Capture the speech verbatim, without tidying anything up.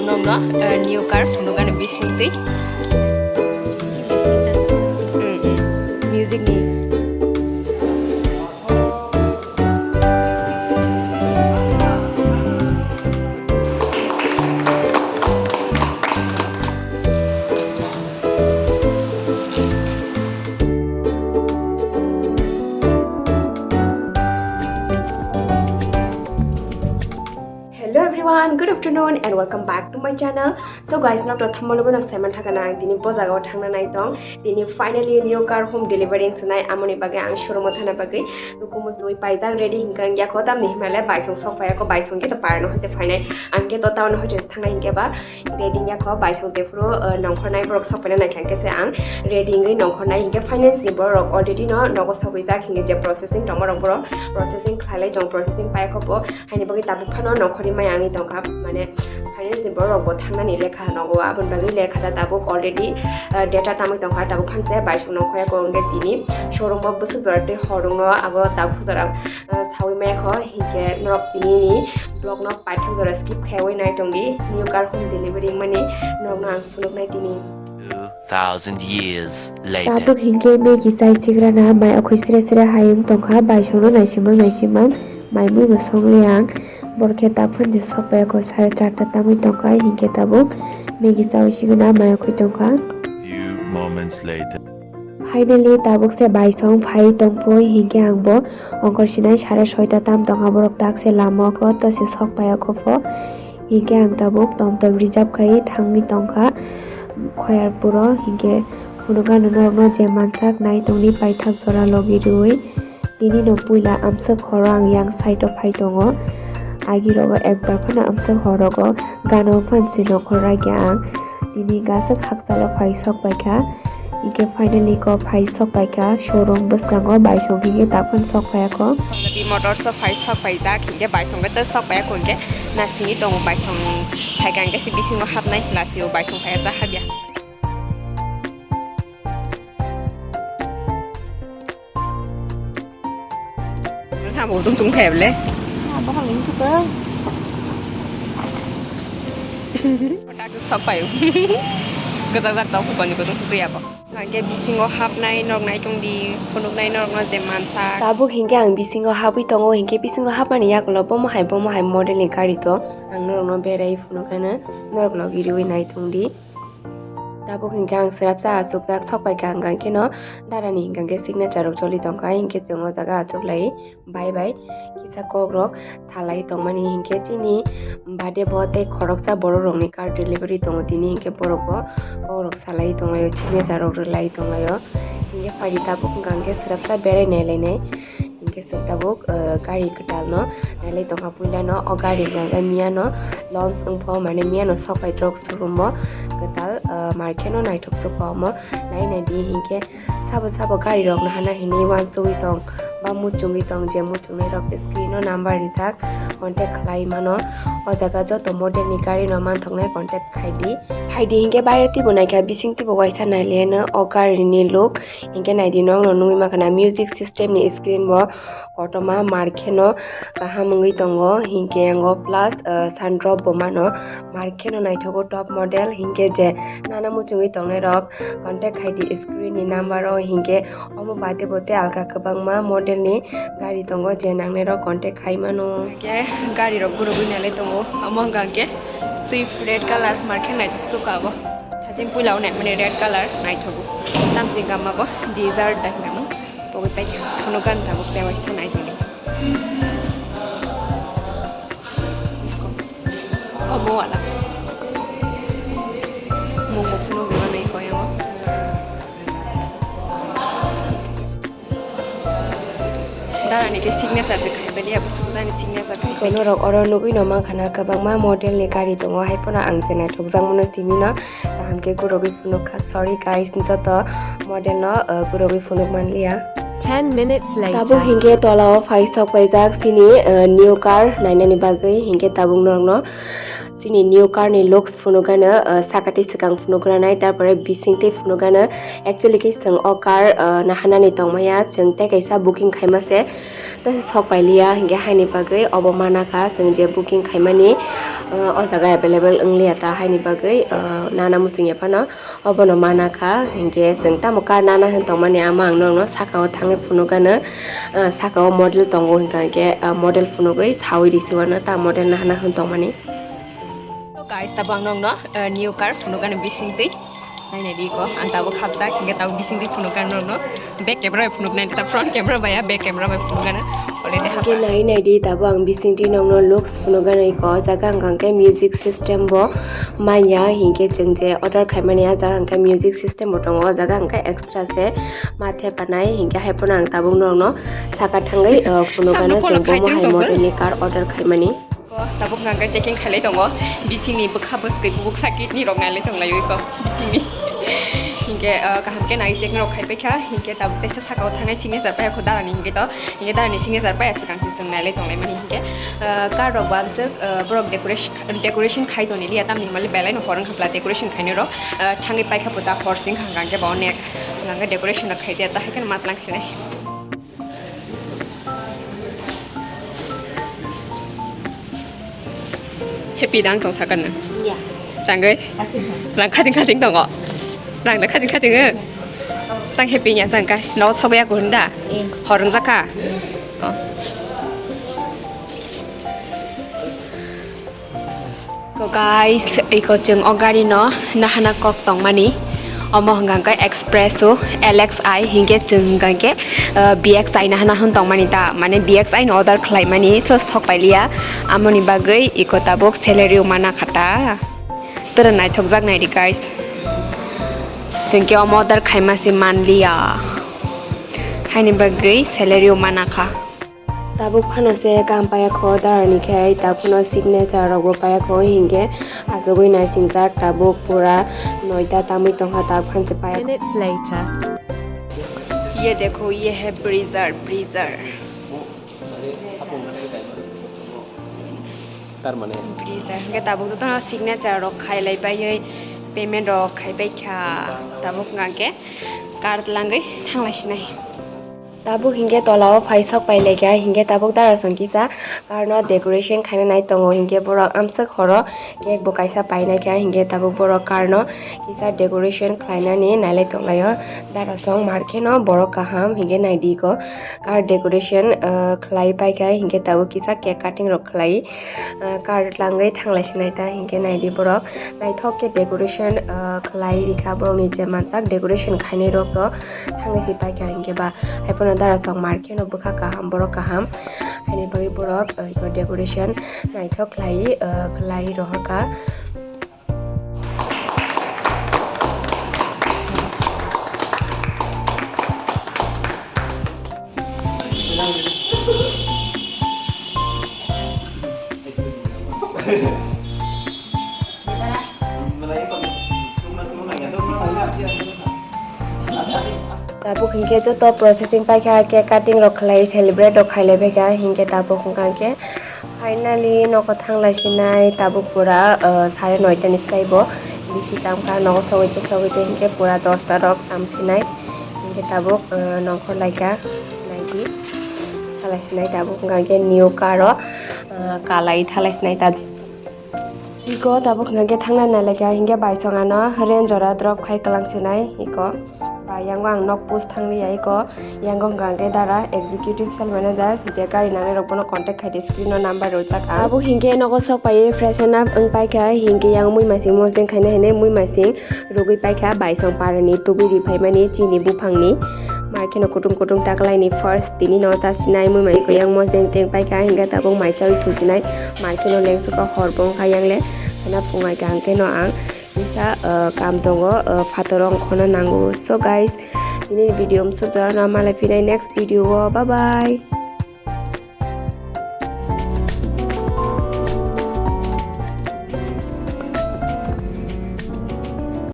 Nokno, eh, new car phunukani bisingtwi. Hmm, music ni. Hello everyone, good afternoon and welcome back to my channel. So guys, nok to thamolo bono saiman thakana ang tini bo jaga o thangna nai tong. Tini finally new car home delivery wng sinai, amoni bagwi ang showroom o thana bagwi dukumu sui paijak ready hinkha ang yakho tamni himale baisong sok phai yakho, baisong khe to parano hoite phainai, ang khe to town hoite thangnai hinkhe ba ready yakho, baisong jephuru, uh, nongkhornai borok sok phaina naikha hinkhe se ang ready wngwi nongkhornai hinkhe finance ni borok already no nogo sogwi jak hinkhe je processing tongma rok borok processing khlailai tong, processing paikho bo. Haini bagwi tabuk phano nongkhorni maya wngwi tongkha, mane finance ni borok bo thangnani lekha nogo, aboni bagwi lekha da tabuk already, uh, data tamwi tongkha, tabuk phanse baisong nongkhorya ko wngkhe tini showroom o bwswk jora tei horungno abo tabuk jora, uh, sawi maya kho, hinkhe norok tini ni vlog no paithak jora skip khaiwi nai tongdi, new car home delivery wngmani norokno ang phunuknai tini. Two thousand years later. Tabuk hinkhe Maggie chai sigrana mai okhoi sre sre hayung tongkha, baisongno naisimang naisimang mai mui bo songwi ang. Borok khe taphunji sokpaiya kho sare charta tangwi tongkha, hinkhe tabuk Maggie chaui sigwna mai okhoi tongkha. Few moments later. Finally tabuk se baisong phai tongpui hinkhe ang bo ongkhor sinai sare soita tam tongkha, borok tak se lama o kho to se sokpaiya kho pho. Hinkhe ang tabuk tom tom reserve khai thangwi tongkha Khoyarpuro, hinkhe phunukha norokno je mansak nai tongdi paithak jora logi rwui. Tini no puila amswk horo ang yang side o phai tongo, agi rogo ekbar phano amswk horogo gana o phansi nokhor ragya ang. Tini gaswk hakchalo phai sok paikha. Hinkhe finally ko phai sok paikha showroom bwskango, baisong hinkhe daphano sok phaiyakho. Already motors o phai sok paijak, hinkhe baisong khe tei sok paiyakho, hinkhe nasingwi tongo baisong phaikha, hinkhe se bisingo hapnai lasio baisong phaiya ta hapya. Sabo tung chung thai ble. Abo hang ni suka. Kota tu sok payu. Kota tak tau ko ni ko tung suka ya bo. Hingke bisingo hapnai norok naitung di, phunuknai norokno je mansak. Tabuk hingke ang bisingo habwi tongo, hingke bisingo hapmani yakulo bomo hai bomo hai model ni gari tong. Ang norokno berai phunuknai norok logi riwi naitung di. Tabuk hingke ang swrapsa achukjak sok paikha hingka khe no darani hingka khe signature rok choli tongkha, hingke chwng o jaga achuklai bai bai kisa kok rok salai tongmani, hingke chini bade bo tei khoroksa borok rokni car delivery tongo tini, hingke borok bo kok rok salai tonglaio, signature rok rwlai tonglaio, hingke phaidi tabuk hingka khe swrapsa berai nailainai. Hingke se tabuk, eh, gari kwtal no nailai tongkha puila no. O gari hingka khe miya no launch wngpho, mane miya no sok pai rok showroom o kwtal, eh, market no naithok se kok omo nai nai di. Hingke sabo sabo gari rok no hana hinwi uansugwi tong ba muchungwi tong, je muchungnai rok screen o number rijak contact khlai mano. O jaga joto model ni gari no manthoknai contact khai di. Phaidi hingke baire tibo naikha bising tibo waisa naileno o gari ni look. Hingke naidi norokno nugwi mankha na music system ni screen bo kotorma mar kheno kaham wngwi tongo, hingke yango plus, ah, sunroof bo mano, mar kheno naithogo top model, hingke je nana muchungwi tongnai rok contact khai di screen ni number o, hingke omo baade bo tei alka kwbangma model ni gari tongo je nangnai rok contact khai mano. Hingke gari rok gurugwi nailai tongo, omo hwnka hingke Swift red colour, mar khe naithok suka bo. Hajing puila o naimani red colour naithogo. Tamsing gama bo desert da hinamung. Pogwi paikha, phunukha tabuk tei waisa naithokdi. Obo wala. Mungbo phunukgwi manwi koyango. Darani khe signature se khaimani, abo sukjani signature khaimani. Norok oro nugwi no mankha na kwbangma model ni gari tongo, hai phano ang se naithokjakmano simi no kaham khe gurogwi phunukha. Sorry guys, joto model no, uh, gurogwi phunuk manliya. Ten minutes later. Tabuk hingke tola o phai sok paijak chini, uh, new car nainani bagwi, hingke tabuk norokno Chini new car ni looks phunukgano, uh, sakati swkang phunukgranai, tarpore bisingtwi phunukgano. Actually khe chwng o car, uh, nahanani tongmaya, chwng tei kaisa booking khaima se. Tei sok pailiya, hinkhe haini bagwi obo mana kha, chwng je booking khaimani, uh, o jaga available wngliya ta, haini bagwi, uh, nana muchungya phano. Obono mana kha, hinkhe chwng tamo car nana hwn tongmani, ama ang nokno saka o thangwi phunukgano, ah, saka o model tongo, hinkha hinkhe, ah, model phunugwi sawi risi wano ta model nana hwn tongmani. So guys, tabo ang nokno, ah, new car phunukgano bisingtwi. Nainai di ko, ang tabuk hapjak, hinkhe tabuk bisingtwi phunukgano nokno. Back camera bai phunuknai, ta front camera bai ya, back camera bai phunukgano. Already hapjak. Hinkhe nai nai di, tabuk ang bisingtwi nokno looks phunukgano iko, o jaga hwnkha hinkhe music system bo manya, hinkhe chwng je order khaimani, a jaga hwnkhe music system bo tongo, o jaga hwnkhe extra se ma thepanai, hinkhe hai phano ang tabuk nokno saka thangwi, uh, phunukgano chwng bo mohai model ni car order khaimani. Tabuk hwnkha hwnkhe checking khailai tongo, bisingni bwkha bwswkwi bubuk sakit ni rok nailai tonglaio iko bisingni. Hinkhe, ah, kaham khe nai checking rok khaipai kha, hinkhe tabuk teisa saka o thangnai signature pai kho darani hinkhe to, hinkhe darani signature pai aswk ang se chwng nailai tonglaimani hinkhe, ah, car rok bo amswk, ah, borok decoration, decoration khai toni liya tamni hwnmale belai no hor wngkha pla decoration khainai rok, ah, thangwi paikha puta hor sing hwnkha hwnkhe bo onek hwnkha hwnkhe decoration rok khai dia ta hai kheno matlang sinai. Happy dang tong sakar na? Iya. Tangoi? Kasih, Kak. Rang khating khating tongo. Rang da khating khating eh. Tang happy nya sang kai. No sogya ko hunda. Eh. Horong jaka. Oh. So guys, iko chwng o gari no nahana kok tongmani. Omo hwnkha khe Expresso L X I, hinkhe chwng hwnkha khe, uh, B X I nahana hwn tongmani ta, mane B X I no order khlaimani, so sok pailiya. Amoni bagwi iko tabuk salary o mana kha ta. Tara naithok jak nai di guys. Chwng khe omo order khaima se manliya. Haini bagwi salary o mana kha. Tabuk phano se kam paya kho darani khe, tabuk phano signature rok bo paya kho, hinkhe asugwi naisingjak tabuk pura noita tamwi tongkha, tabuk phan se paya. Minutes later. Ye dekho, ye hai freezer, freezer. Tar mane? Freezer. Hinkhe tabuk jotono signature rok khailai baiwi payment rok khaibai kha, tabuk hwnkha khe card langwi thanglai sinai. Tabuk hinkhe tola o phai sok pai laikha, hinkhe tabuk darasong kisa car no decoration khaina nai tongo, hinkhe borok amswk horo cake bo kaisa painai kha, hinkhe tabuk borok car no kisa decoration khlainani nailai tonglaio. Darasong mar kheno borok kaham hinkhe naidi ko car decoration, ah, khlai paikha, hinkhe tabuk kisa cake cutting rok khlai. Ah, car langwi thanglai sinai ta hinkhe naidi borok naithok khe decoration, ah, khlai rikha borokni je manjak decoration khainai rok to thangwi si paikha hinkhe ba haiphano darasong mar kheno bwkha kaham borok kaham haini bagwi borok, ah, decoration naithok khlai, ah, khlai rohorkha. Tabuk hinkhe joto processing paikha, cake cutting rok khlai, celebrate rok khailai phaikha, hinkhe tabuk wngkha khe finally nogo thanglai sinai, tabuk pura, ah, sare noita ni slai bo bisi tangkha, nogo sogwi te sogwi te hinkhe pura dosta rok tam sinai, hinkhe tabuk, ah, nongkhor laikha, naidi thalai sinai tabuk wngkha khe new car o, ah, kalai thalai sinai ta. Iko tabuk hwnkha khe thangna nai laikha, hinkhe baisong ano rain jora drop khai kwlang sinai iko. Ba yango ang nok post thangli ya iko, yango hwnkha khe dara executive sales manager, je gari nangnai rok bono contact khai di, screen o number rwjak ang. Abo hinkhe nogo sok pai freshen up wng paikha, hinkhe yang mui masing mosdeng khaina hinwi mui masing rwgwi paikha, baisong parani tubui ri phaimani chini buphangni. Mar kheno kutung kutung ta kwlaini first tini no cha sinai mui mai yang mosdeng teng paikha, hinkhe tabuk mai chawi thusinai, mar kheno lengsuka hor bo wngkha yangle, khana phungai kha hwnkhe no ang kisa, ah, kam tongo, ah, phataro wngkhorna nango. So guys, tini video amsuk jora no malai phinai next video o, bye bye.